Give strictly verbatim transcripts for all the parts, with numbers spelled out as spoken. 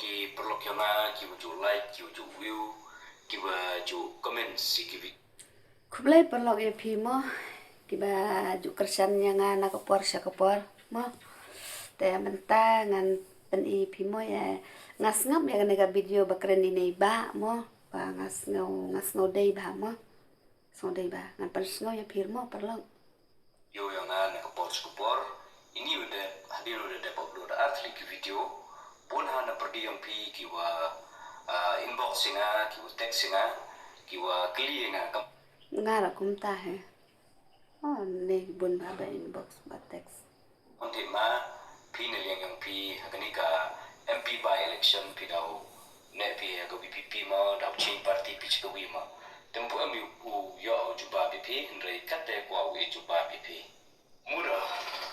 Ki paralok ïa nga, ki wa ju like, ki wa ju view, ki wa ju comment ïa ki video. Khublei paralok ïa phi mo, ki wa ju kyrshan ïa nga na ka por sha ka por mo. Te mynta ngan pyni phi mo ïa, nga sngap ïa kane ka video ba kren ine i bah mo, ba nga sngew, nga sngew dei bha mo. Sngew dei bha, ngan pynsngew ïa phi mo paralok. Ïoh ïa nga na ka por sha ka por, ine u dep, hadien u dep upload artylli ki video, bun ha na pyrdi ïong phi ki wa, ah, inbox ïa nga, ki wa text ïa nga, ki wa kylli ïa nga kam. Nga ruh kumta hi. Oh, ne bun bha ba inbox ba text. Ong te ma, phi na liang ïong phi ha kane ka M P by election phi daw neh phi ha ka V P P mo, daw change party phi cha kawi mo. Te ym pu em u ïoh u jubab ïa phi, hynrei katte kwah u ïoh jubab ïa phi. Mut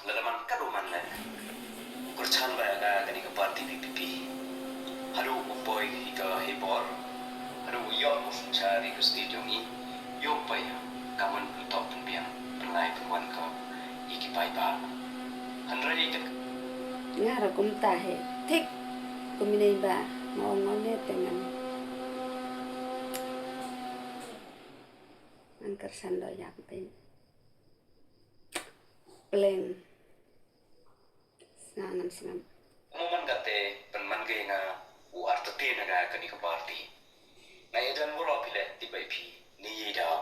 lada man katto man leh, u kyrchan bha ïa nga kane ka party V P P. Haduh u poi hi ka hi bor, haduh u ïoh u synshar ïa ka state ïong i, ïoh poi ka man pyntok pynbiang pynlai pynwan ka ïa ki paidbah. Hynrei ka, nga ruh kumta hi, thik kum ine i bah, nga ong ong ne te ngan, ngan kyrchan doh ïap pyn pleng. Sngap ngan sngap. Mo man kate pynman kei nga u artatien na ka kane ka party. Nga ïa jan waroh phi leh tip bai phi ne ïa daw.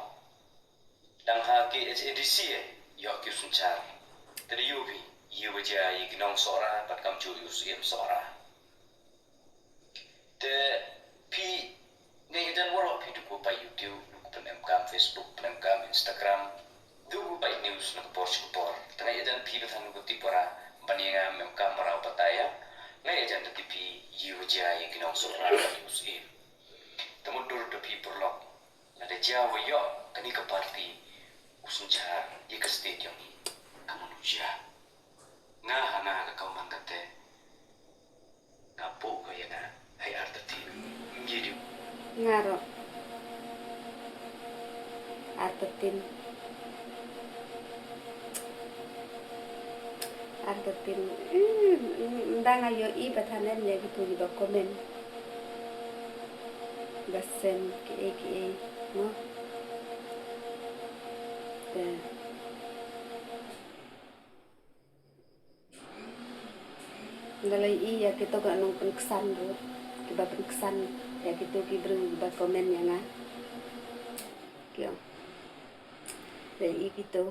Dang ha K H A D C eh ïoh ki u synshar. Te da ïoh phi ïa wa jia ïa ki nong Sohra bad kam ju ïa u Syiem Sohra. Te phi, nga ïa jan waroh phi duk wa pait YouTube, duk wa pynemkam Facebook, pynemkam Instagram, duk wa pait news na ka por sha ka por. Te nga ïa jan phi ba than duk wa tip wara ban ïa nga mem kam maraw batai ïa. Nga ïa jan da tip phi ïa wa jia ïa ki nong Sohra ïa u Syiem. Te mut dur da phi paralok. Lada jia wa ïoh kane ka party u synshar ïa ka state ïong i, ka mut u jia. Nga ha nga ka kawman kate. Nga buh ko ïa nga hai artatien. Ngi dei. Nga ruh. Artatien. Artatien. Ynda nga ïohi ba thanen ïa kitu kiba comment, ba send kiei kiei mo. Te nga la ïohi ïa kito ki nongpynksan ruh, kiba pynksan ïa kito ki briew kiba comment ïa nga. Ki ong, la ïohi kito.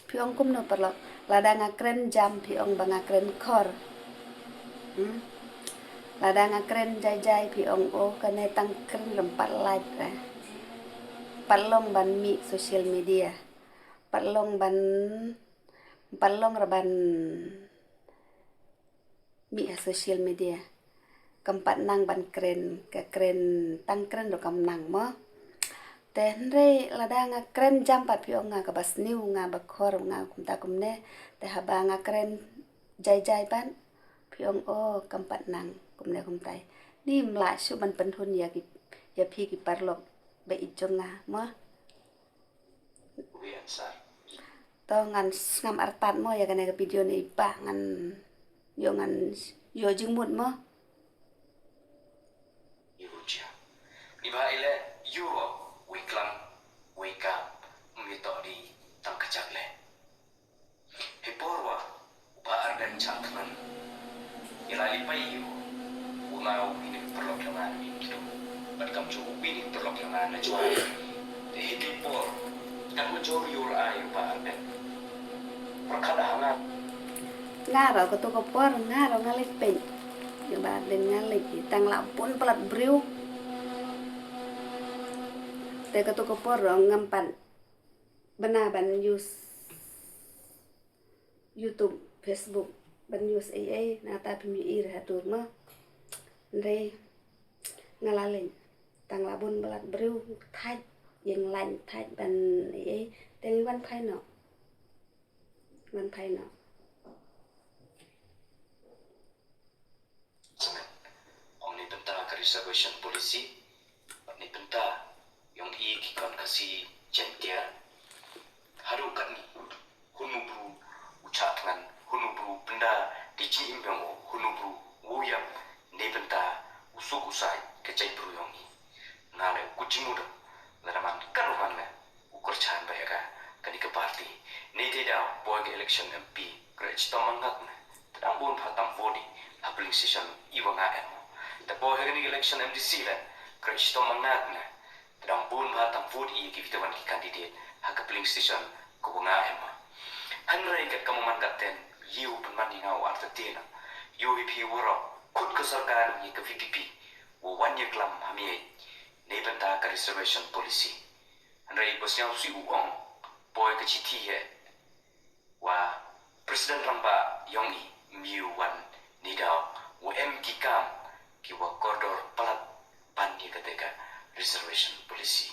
Phi ong kumno paralok? Lada nga kren jam phi ong ba nga kren khor. Hmm? Lada nga kren jai jai phi ong, o kane tang kren rem pat lait re. Pat long ban mih social media. Pat long ban, pat long re ban mih ha social media. Kam pat nang ban kren, ka kren, tang kren ruh kam nang mo. Te hynrei lada nga kren jam pat phi ong nga kaba sniew, nga ba khor, nga kumta kumne. Te haba nga kren jai jai pat phi ong, o kam pat nang kumne kumtai. Ni mlak shu ban pynhun ïa ki, ïa phi ki paralok ba ïeit jong nga mo. To ngan sngam artat mo ïa kane ka video ne i bah, ngan ïoh, ngan ïoh jingmut mo. Ni ba ile ïoh wei klam wei ka, ym ïoh to di tang ka jak le. He por wa u Bah Ardent chah thngan. Ïa la li pai ïa u, u na u wi ni paralok ïa nga na Mihkhynñiuh. Bad kam ju u wi ni paralok ïa nga na Jowai. Te hi ki por kan u jor ïa u la ai u Bah Ardent. Pyrkhat ha nga. Nga ruh kato ka por nga ruh nga leit peit ïa u Bah Ardent, nga leit, tang la bun palat briew. Te kato ka por ruh ngam pat bna ban use YouTube, Facebook, ban use ei ei, nangta phim ïohi re ha dur mo. Hynrei nga la leit, tang la bun palat briew thait, ïeng lain thait ban ei ei, te ngi wan phai noh. Wan phai noh. Ong ni bynta ka reservation policy, bad ni bynta ïong i ki khon Khasi Jaiñtia. Haduh katni, hun u bru u chah thngan, hun u bru pynda Te jingim biang u hunu bru u yam ne bynta u suk u sai ka jaitbru yong i. Nga le u kut jingmut lada man katno man le u kyrchan ba ïa ka kani ka party. Ne te da poi ka election M P kre chitom mangak ne. Te dang bun bha tam vote i ha polling station i wa nga em. Te poi ha kani ka election M D C le kre chitom mangak ne. Te dang bun bha tam vote i ki vitawan ki candidate ha ka polling station ka wa nga em. Hynrei kat ka man kat ten ïa u pynman ïa nga u artatien. Ïa u hi phi warok khut ka sorkar ïa ka V P P wa wan ïa klam ha miej ne bynta ka reservation policy. Hynrei ba sñiaw si u ong poi ka chithi he wa President Rangbah yong i miu wan ni daw wa em ki kam ki wa kordor palat ban ïa kata ka reservation policy.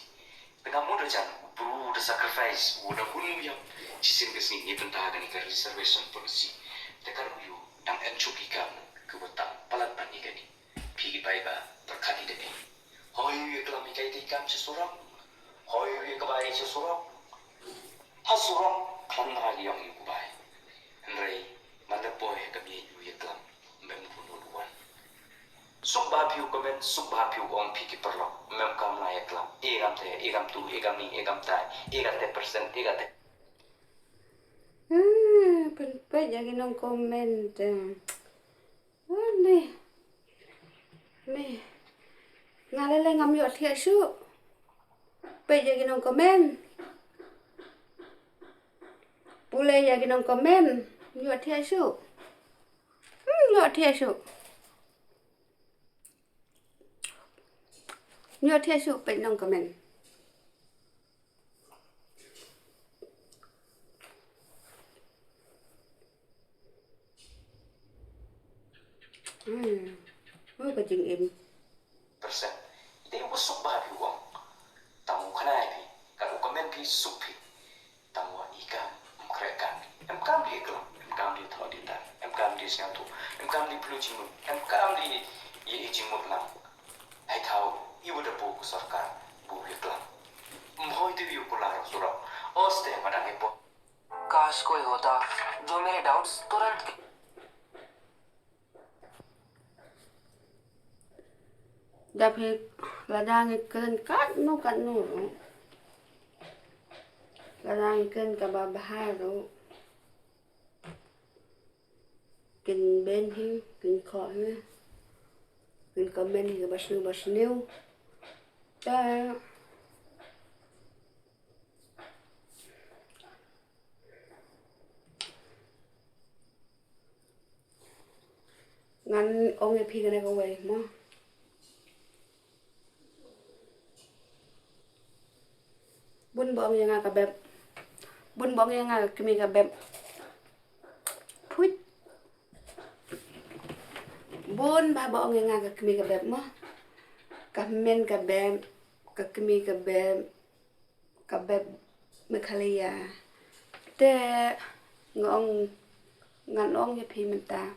Te nga mut da jan u bru da sacrifice u da hun u yam chisien ka sngi ni bynta kani ka reservation policy. Te ka ru yu dang en chuk ki kam ki wa tang palat ban ïa kani. Phi ki bai ba pyrkhat i da ni. Hoi yu ïa klam i kai te i kam cha surok. Hoi yu ïa ka bai cha surok. Ha surok khlem ra ïong ïa u bai. Hynrei man da poi ha ka miej u ïa klam. Mem ku nu wan. Suk ba phi u comment, suk ba phi u ong phi ki paralok. Mem kam la ïa klam. E kam te, e kam tu, e kam ni, e kam tai, e kam te percent, e kam te. Ah, pynpeit ïa ki nong comment. Ah, ni. Ni. Nga lei lei ngam ïoh thiah shuh. Peit ïa ki nong comment. Pule ïa ki nong comment. Ïoh thiah shuh. Hmm, ïoh thiah shuh. Ïoh thiah shuh peit nong comment. Hmm. Oh, ka jingim. Percent. Ite u suk ba phi wang. Tang u khnai phi. Ka u comment phi suk phi. Tang wa i kam, em kre kam. Em kam di klam. Em kam di tho di tan. Em kam di sñiaw tu. Em kam di plu jingmut. Em kam di i, i jingmut lang. Ai thau, i wa da bu ku sorkar, bu wi klam. Mhoi tu yu ku lar surok. Oste madang i po. काश कोई होता जो मेरे डाउट्स तुरंत Da phi lada ngi kren katno katno ruh. Lada ngi kren kaba bha ruh. Kin ben hi, kin khoh hi. Kin comment hi kaba sniew ba sniew. Ta Ngan ong ïa phi kane kawei mo. Bun ba ong ïa nga ka bep. Bun ba ong ïa nga ka kmie ka bep. Phuit. Bun ba ba ong ïa nga ka kmie ka bep mo. Ka hynmen ka bep, ka kmie ka bep. Ka bep Meghalaya. Te nga ong, ngan ong ïa phi mynta.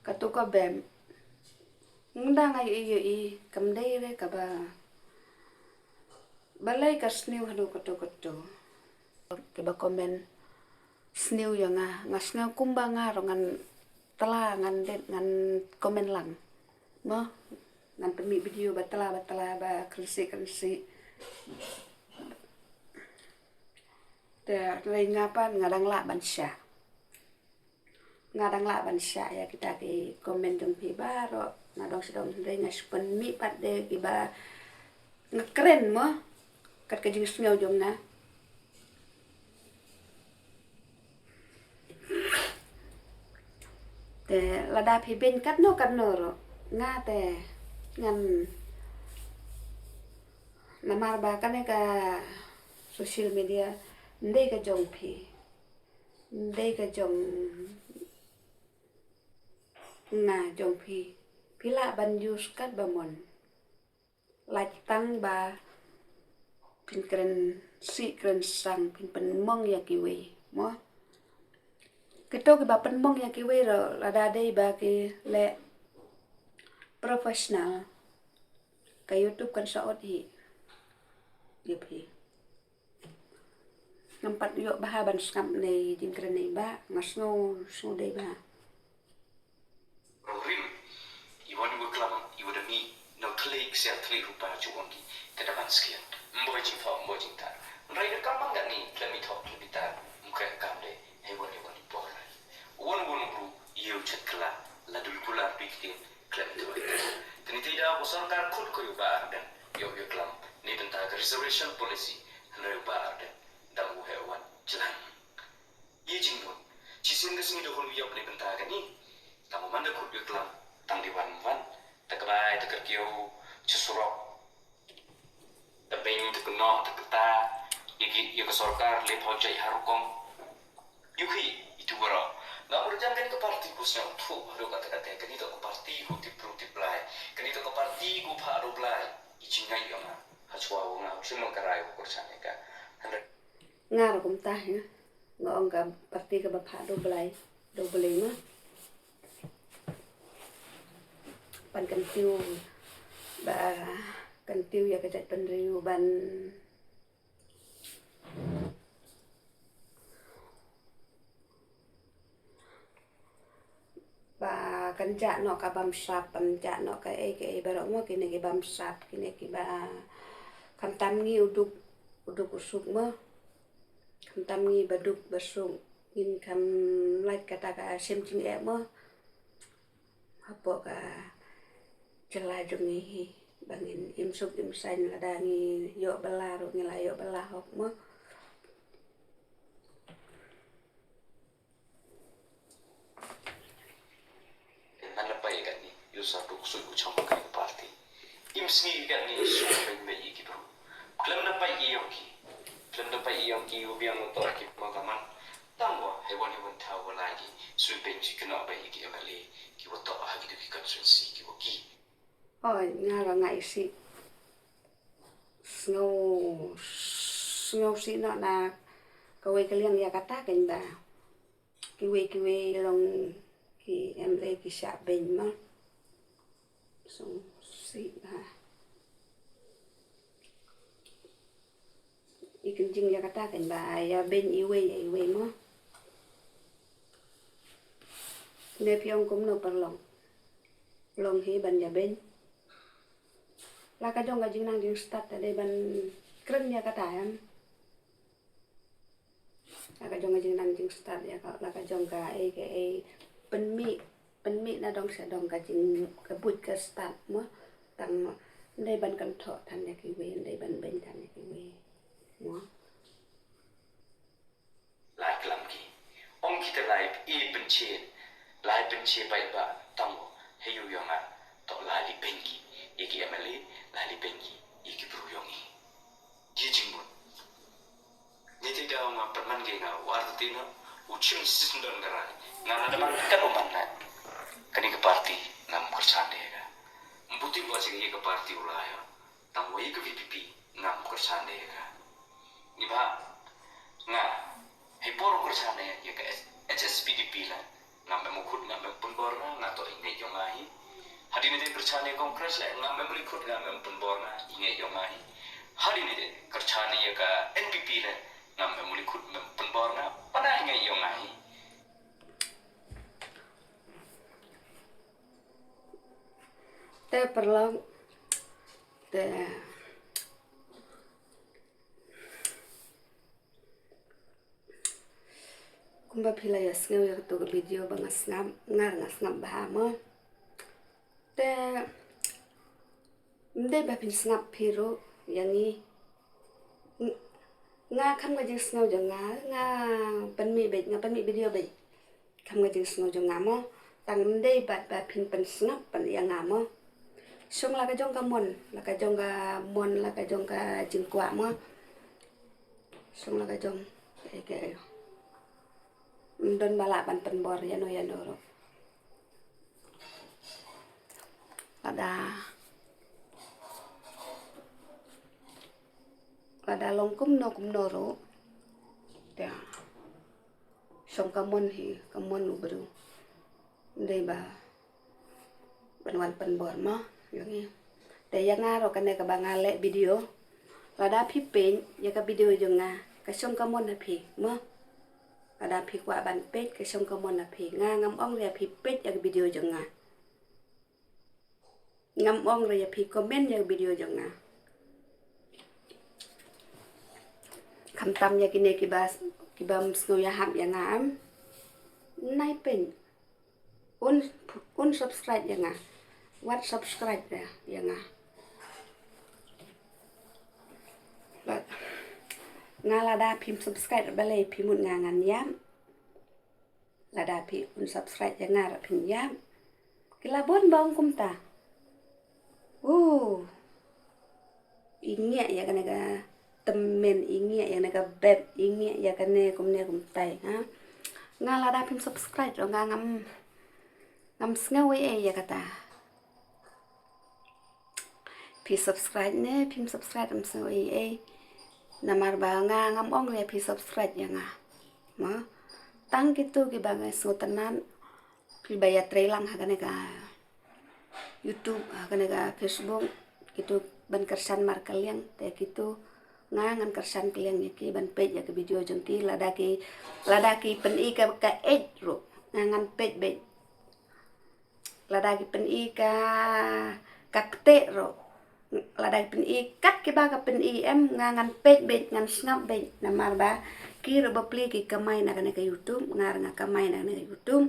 Kato ka bep. Ngan da nga ïohi ïohi kam dei re kaba. Balei ka sniew hano kato kato. Kaba comment sniew ïa nga, nga sngew kumba nga ruh ngan tla ngan det ngan comment lang. Mo, ngan pynmih video ba tla ba tla ba kren sih kren sih. Te hynrei nga pat nga dang lah ban shah. Nga dang lah ban shah ïa kita ki comment jong phi baroh. Nga dang sdang hynrei nga shu pynmih pat de kiba nga kren mo. Kat ka jingsngew jong nga. Te lada phi beiñ katno katno ruh nga te ngan namar ba kane ka social media ndei ka jong phi. Ndei ka jong nga jong phi. Phi lah ban use kat ba mon. Lait tang ba phin kren sih kren sang phin pynmong ïa kiwei mo. Kito kiba pynmong ïa kiwei ruh lada dei ba ki leh professional. Ka YouTube kan sa ot hi. Ïa phi. Ngam pat ïoh bha ban sngap ne jingkren ne ba nga sngew, sngew dei bha. Rim, i wan i wa klam, i wa da mih na u thlei ksiar thlei rupa, ju ong ki, ka da ban skian. Mboi jingthoh, mboi jingtar. Nrai da kam man da ni, khlem i thoh, khlem i tar, mkre kam de, hei wan i wan i por lai. Wan wan bru, i u chet kla, la dul kular dui ktien, khlem i thoh. Kani te da u sorkar khut ko u Bah Ardent, ïoh ïoh klam, ni bynta ka reservation policy, hynrei u Bah Ardent, dang u heh wan, jlang. Ïa jingmut. Shisien ka sngi da hun ïap ne bynta kani. Tang u man da khut ïa klam. Tang di wan wan. Ta ka bai, ta ka kiew, cha surok. Ta beng, ta ka noh, ta ka ta. Ïa ki, ïa ka sorkar, le pho jai ha rukom. Ïa ki, itu wara. Nga mur jan kani ka parti ku sngewthuh, haduh kata kata. Kani to ka parti ku tip bru tip blai. Kani to ka parti ku pha do blai. I jingai ïa nga. Ha chwa u nga, u chim ka rai u kursan ïa ka. Hynrei nga ruh kumta, ïa nga ong ka parti kaba pha do blai, do blai ma. Ban kyntiew, ba kyntiew ïa ka jaitbynriew ban ba kan jah noh ka bamsap, kan jah noh kaei kaei baroh mo, kine ki bamsap, kine kiba khamtam ngi u duk, u duk u suk mo. Khamtam ngi ba duk ba suk, ngin kham lait kata ka shem jingeh mo. Hapoh ka jylla jong ngi hi, ba ngin im suk im saiñ, lada ngi ïoh bylla ruh ngi la ïoh bylla hok mo. Ngan da peit katni, ïa u sa duk suk u chong ka parti. Im sngi katni, suk peit mei ïa ki bru. Khlem da peit ïa ki. Khlem da peit ïa ki, u biang u toh ki ma ka man. Tang wa, hei wan hei wan thaw wa lai ki. Suk peit ki kynnoh peit ïa ki M L A. Ki wa toh ha ki tu ki constituency ki wa ki. Oi, nga ruh nga isih sngew, sngew sih noh na kawei ka liang ïa kata kein ba kiwei kiwei long ki M L A ki shah beiñ ma. Sngew sih ba i kynjing ïa kata kein ba ïa beiñ iwei ïa iwei mo. Ne phi ong kumno paralok? Long hi ban ïa beiñ. La ka jong ka jingnang jingstad te dei ban kren ïa kata em. La ka jong ka jingnang jingstad ïa ka, la ka jong ka ei ka ei pynmih, pynmih na dong sha dong ka jing, ka buit ka stad mo. Tang mo. Ndei ban kynthoh than ïa kiwei, ndei ban beiñ than ïa kiwei. Mo. Lai klam ki. Ong kita lai i pynche. Lai pynche bai ba tang mo. Hei ïa nga. Toh lai li beiñ ki. Ïa ki M L A, lai li beiñ ki. Ïa ki bru ïong i. Ïa jingmut. Ngi te da nga pynman ge nga u artiti na u chim sisndon ka rai. Nga na da man kan u man na. Kani ka parti ngam kyrchan de ka. Mbuti ba sing ïa ka parti u lai ha. Tang wa ïa ka V P P ngam kyrchan de ka. Ni ba nga hei por kyrchan de ïa ka H S P D P la. Ngam em u khut ngam em pynbor nga, nga toh i ngeit yong nga hi. Hadien de kyrchan ïa Congress le ngam em u khut ngam em pynbor nga, i ngeit yong nga hi. Hadien de kyrchan ïa ka N P P le ngam em u khut ngam em pynbor nga, pana i ngeit yong nga hi. Te paralok te Kumba phi la ïa sngew ïa katu ka video ba nga sngap, nga nga sngap bha mo. Te ndei ba phin sngap phi ruh ïa ngi. Nga kham ka jingsngew jong nga, nga pynmih beit, nga pynmih video beit. Kham ka jingsngew jong nga mo. Tang ndei ba ba phin pynsngap pyn ïa nga mo. Shong la ka jong ka mon, la ka jong ka mon, la ka jong ka jingkwah mo. Shong la ka jong ka ei ka ei. Ym don ba lah ban pynbor ïano ïano ruh. Lada, lada long kumno kumno ruh. Te shong ka mon hi, ka mon u briew. Ndei ba ban wan pynbor mo ïa ngi. Te ïa nga ruh kane kaba nga leh video. Lada phi pyn ïa ka video jong nga, Ka shong ka mon ha phi mo. Lada phi kwah ban peit, ka shong ka mon ha phi. Nga ngam ong ïa phi peit ïa ka video jong nga. Ngam ong ruh ïa phi comment ïa ka video jong nga. Khamtam ïa kine kiba, kiba ym sngew ïahap ïa nga em. Nai peit. Un, un subscribe ïa nga. Wat subscribe ïa, ïa nga. Bad nga lada phim subscribe balei phi mut nga ngan ïap. Lada phi un subscribe ïa nga ruh phin ïap. Ki la bun ba ong kumta. Uh. I ngiah ïa kane ka tymmen, i ngiah ïa kane ka beb, i ngiah ïa kane kumne kumtai, ha. Nga lada phim subscribe ruh nga ngam, ngam sngew ei ei ïa kata. Phi subscribe ne phim subscribe ngam sngew ei ei. Namar ba nga ngam ong ïa phi subscribe ïa nga. Mo. Tang kito kiba nga sngewtynnat, kiba ïatrei lang ha kane ka YouTube, ha kane ka Facebook, kito ban kyrshan markylliang, te kito nga ngan kyrshan kylliang ïa ki ban peit ïa ka video jong ki, lada ki, lada ki pyni ka, ka eit ruh, nga ngan peit beit. Lada ki pyni ka, ka ktieh ruh, lada ki pyni kat kiba ka pyni em, nga ngan peit beit, ngan sngap beit, namar ba ki ruh bapli ki kamai na kane ka YouTube, nga ruh nga kamai na kane ka YouTube.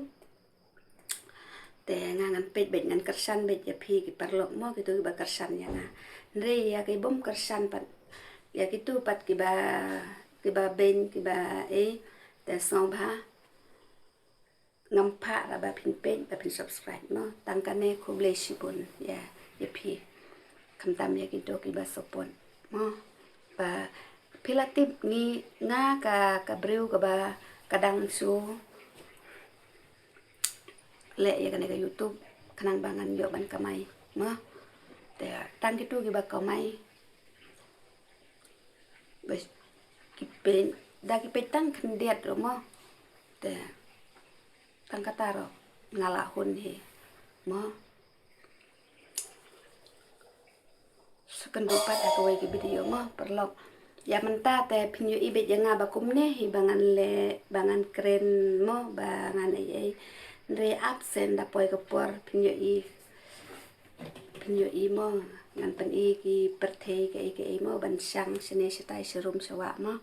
Te nga ngan peit beit, ngan kyrshan beit ïa phi ki paralok mo, kito kiba kyrshan ïa nga. Hynrei ïa ki bym kyrshan pat, ïa kito pat kiba, kiba beiñ, kiba ei, te sngewbha ngam phah ra ba phin peit, ba phin subscribe mo. Tang kane khublei shibun ïa, ïa phi. Khamtam ïa kito kiba support mo. Ba phi la tip ngi, nga ka, ka briew kaba ka dang shu leh ïa kane ka YouTube khnang ba ngan ïoh ban kamai mo. Te tang kito kiba kamai. Bas ki peit, da ki peit tang khyndiat ruh mo. Te tang kata ruh nga la hun hi mo. Sa kynduh pat ha kawei ka video mo, paralok. Ïa mynta te phin ïohi beit ïa nga ba kumne hi ba ngan leh, ba ngan kren mo, ba ngan ei ei. Hynrei absent da poi ka por phin ïohi. Phin ïohi mo, ngan pyni ki pyrthei kaei kaei mo, ban shang shane shatai sharum shawah mo.